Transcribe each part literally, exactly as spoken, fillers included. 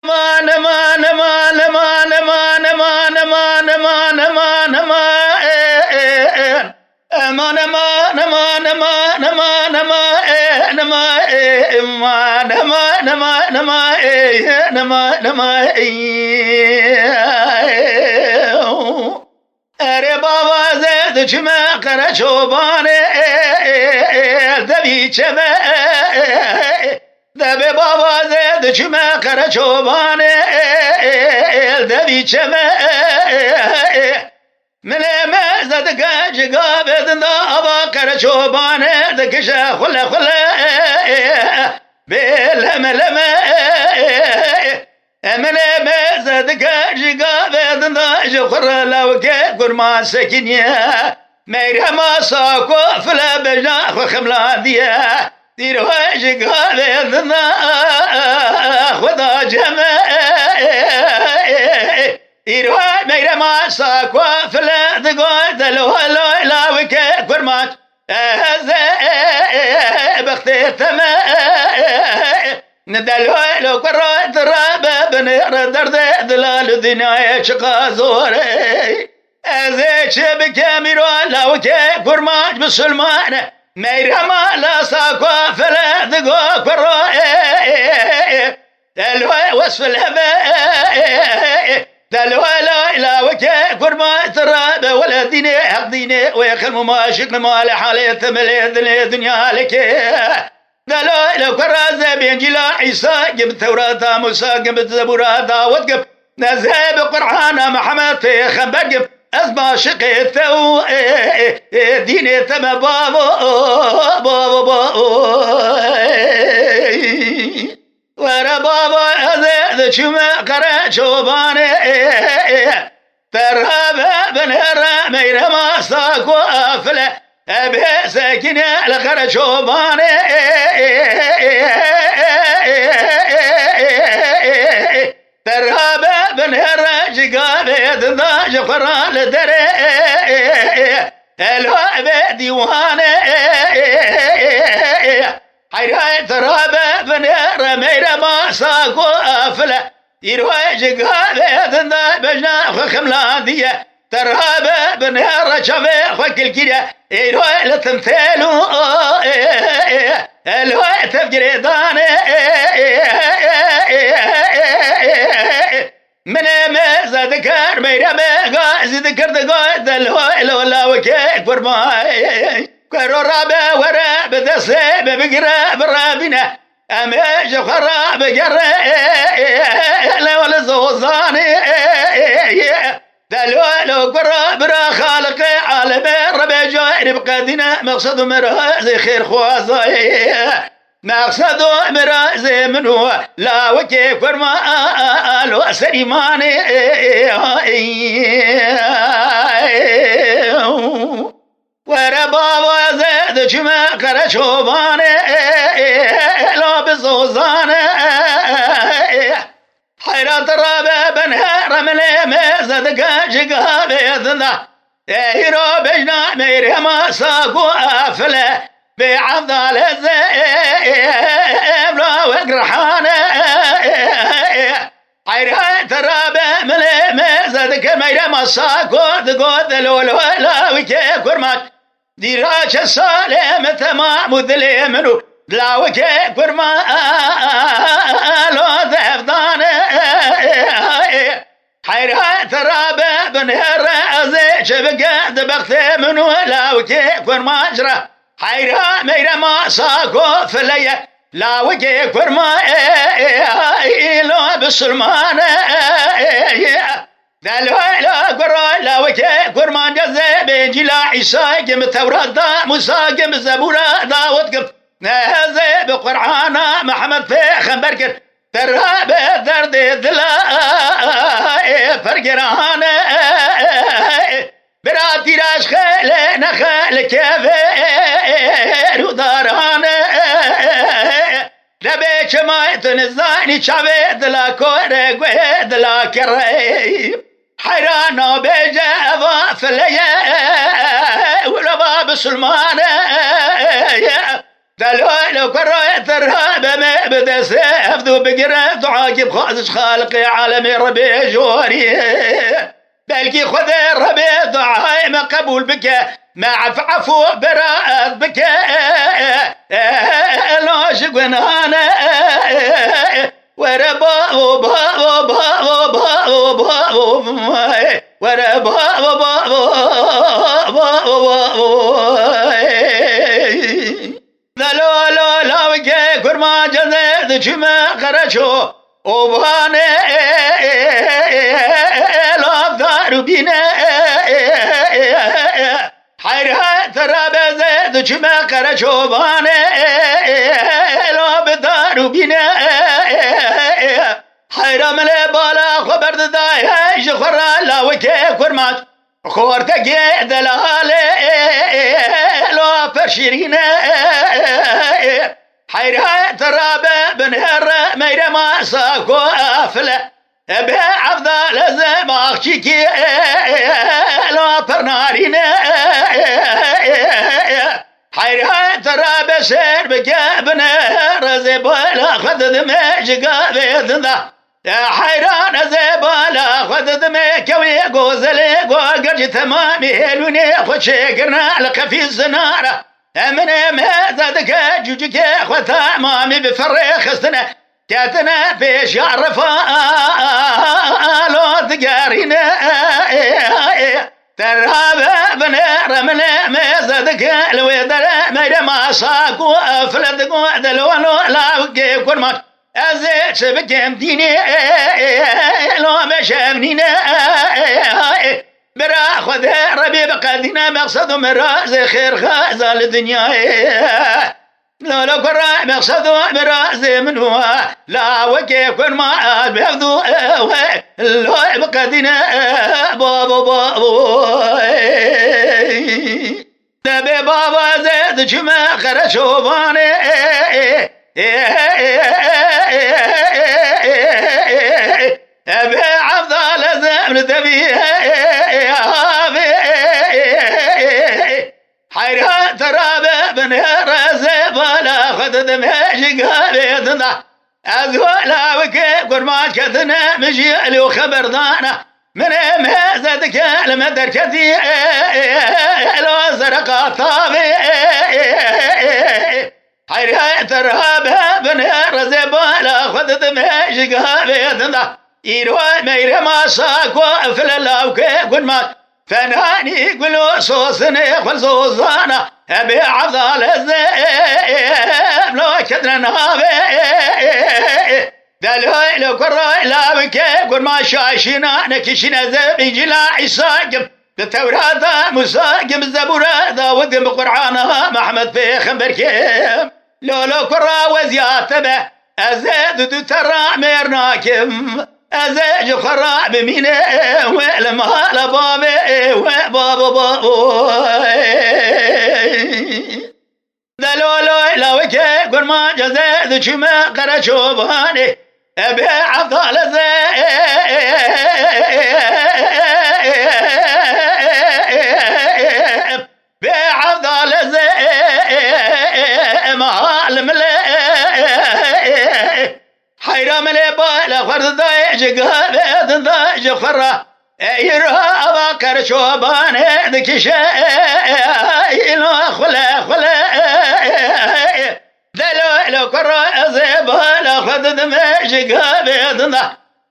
Aman, aman, aman, aman, aman, aman, aman, aman, aman, aman, aman, eh, eh, eh. Aman, aman, aman, aman, aman, aman, aman, eh, aman, aman, aman, aman, eh, aman, aman, eh, eh. Erê baba, ez ê diçime Qereçobanê, devî çeme. Debê baba, ez ê diçime Qereçobanê, devî çeme. Milê me zedike ji gavê dinda, ava Qereçobanê dikişe xule xule. Bê leme leme. Emelê me zedike ji gavê dinda, ji xwe re lawikê kurma sekiniye. Meyrema sako file bejna xwe xemlandiye. Dîroye ji gavê dinda xwe da ceme. Îroye meyrema sako file digo, delo loy lawikê kurma. Ez ê bextê te me. Delal û kuro dirabe binêre derdê dilal û dinyayê çiqa zor e. Ez ê çi bikem îro lawikê kurmanc misilman e. Meyrema la sako file digo kuro e. Delal wesf leve. Delal lawikê kurma tira be wele dînê heq dînê wê xelm û maşik me male halê te melê dilê dinya leke. Delal kura ze bencila Îsa gim Tewrata Musa gim Zebura Dawud gim neze bi Qur'ana Muhammed pêxember gim ez maşiqê te û ê, ê, ê, dînê te me bavo, bavo, bavo. Were baba ez ê diçûme Qereçobanê. Te rabe binêre meyrema sako afile. Ebê sekine li Qereçobanê. Te rabe binêre ji gavê dinda ji xwe ra li derê. Elo ebê dîwanê. Heyray tirabe binêre meyrema sako afile. Îroye ji gavê dinda bejna xwe xemlandiye. Tirabe binêre çavê xwe kilkîre. Îroye li tim têlû eloye tevgirê danê. Minê me zedikir meyreme gazî dikir digoy delhoy lo lawikê kurmay. Kero rabe were bi destê me bigire birevîne. Em ê ji xwe re bigere lew li zozanê. Delal û kura bira xaliqê alemê rebe carî biqedîne meqsed û mirazê xêrxwazayê. Meqsed û mirazê min û lawikê kurma alo serîmanê. Were bava ez ê diçime Qereçobanê, lo bi zozanê. Heyran te rabe ben here milê me zedike ji gavê dinda. Ê hîro bejna meyrema sako afile. Bê evdale ze evla wek rihane. Heyran te rabe milê me zedike meyrema sako digo delolo lawikê kurmaç. Dîra çe salê me temam û dilê min û lawikê kurma lo devdane. Heyra te rabe binêre ez ê çi bike di bextê min û lawikê kurmaç re. Heyra meyrema sako fileye lawikê kurma ê lo bisilmane. Delal kuro lawikê kurmanc ez ê bencîla Îsa kim Tewrata Musa kim Zebûra Dawud kim. Ez ê bi Qur'ana Mihemed pêxember kir. Te rabe derdê dila ê pergerane. Bira tîraş xele nexele keve rûdarane. Debê çima tu nizanî çavê dila kore guhê dila kere. Heyran nabêje eva fileye wilo va bisilmane. Delal û kurayê te re be me bi destê hevdû bigire, duakî bixwaz ji Xaliqê alemê Rebê jorî. Belkî Xwedê Rebê duayê me qebûl bike, me ef efû beraet bike. Elo ji gunahane. Were bavo, bavo, bavo, bavo, bavo, bavo, were bavo, bavo, bavo, bavo. Delo, lo, lawike kurmanc ez ê diçime Qereço. Obanê lav dar û bîne. Heyra te ra be ez ê diçime Qereçobanê, lo bi dar û bîne. Heyra min ê bala xwe berdidaye ji xwe re lawikê kurmanc. Xortekê delalê lo pir şîrîn e. Heyra te ra be binêre meyrema sako efile. Ebe Evdal ez ê maxçîkî lo pir narîn e. Heyra te ra be şêr bike binêre zê bala xwe didime ji gavê dinda. Heyran ez ê bala xwe didimê kewê gozelê go gercî temamî hêlûnê xwe çêkirine li qefî zinara. Eminê me zedike cûcikê xwe temamî bi ferê xistine. Ketine pêşiya refa lo digerîne. Te rabe binêre minê me zedike li wê dere meyre masa ku efle digo delwano lawikê kurmanc. Ez ê çi bikim dînê, lo me şev nîne. Bira Xwedê Rebî biqedîne meqsed û mirazê xêrxeza li dinyayê. Lo, lo kura meqsed û mirazê min wa, lawikê kurma bevdû, lo biqedîne, babo, babo. Debê bava ez ê diçime Qereçobanê. Ebê Evdal ez ê li devî avê. Heyra te rabe binêre zê bala xwe didime ji gavê dinda. Ez û lawikê kurmanc ketine min jî elî û xeberdana. Min ê mêze dike li me derketî, elo zerqa tavê. Heyra te rabe binêre zê bala xwe didime ji gavê dinda. Îro meyrema sako file lawikê kurmanc. Fenanî gul û sosinê xwe zozana, hebê Evdal ez ê evlo ketine navê. Deloy lo kuroy lawikê kurma şaşîna nekişîne ze bîncila Îsa kim. Di Tewrata Musa kim, Zebûra Dawid kim, bi Qur'ana Mehmed Pêxember kim. Lolo kura weziyate be, ez ê di du te ra mêr nakim. Ez ê ji xwe re bimîne, we li mala bavê, we babo, babo. Deloloy lawikê kurmanc ez ê diçime Qereçobanê. Ebê Evdal ez ê. Bê Evdal ez ê. Mal mile. Heyra min ê bala xwe didayê ji gavê dinda ji xwe re. Ê îro ava Qereçobanê dikişe, îlo xule xule. Delo îlo kuro ez ê bala xwe didime ji gavê dinda.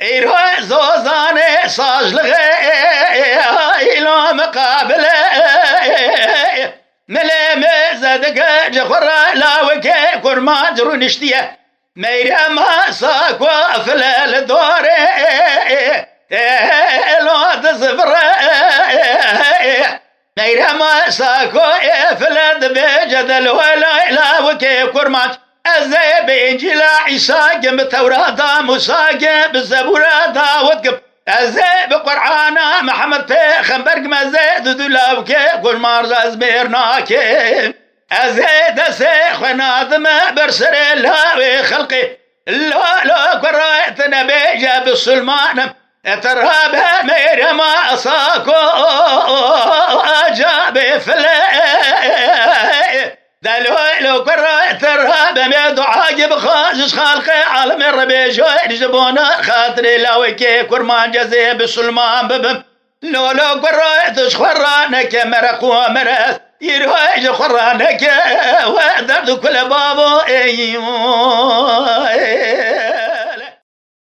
Îro zozanê sazlixê, îlo miqabile. Milê mêze dike ji xwe re lawikê kurmanc rûniştiye. Meyrema sako file li dorê, elo dizivire. Meyrema sako file dibêje delwelay lawikê kurmanc. Ez ê bi Încîla Îsa kim, bi Tewrata Musa kim, bi Zebûra Dawid kim. Ez ê bi Qur'ana Mihemed Pêxember kim, ez ê di du lawikê kurmanc ez mêr nakim. Ez ê destê xwe nadime ber serê lawê xelqê. Lo, lo, kurê te nebêje bisilman im. E te rabe meyrema sako aca bê file. Delo lo kurra tera bemê dua gibi xaziş xalqê alemê rebê joy ji bona xatirê lawekê kurmancezê bisulman bibim. Lolo kurra tu ji xwe ra neke mereq û merez. Îro ji xwe ra neke we derd û kule bavo ey.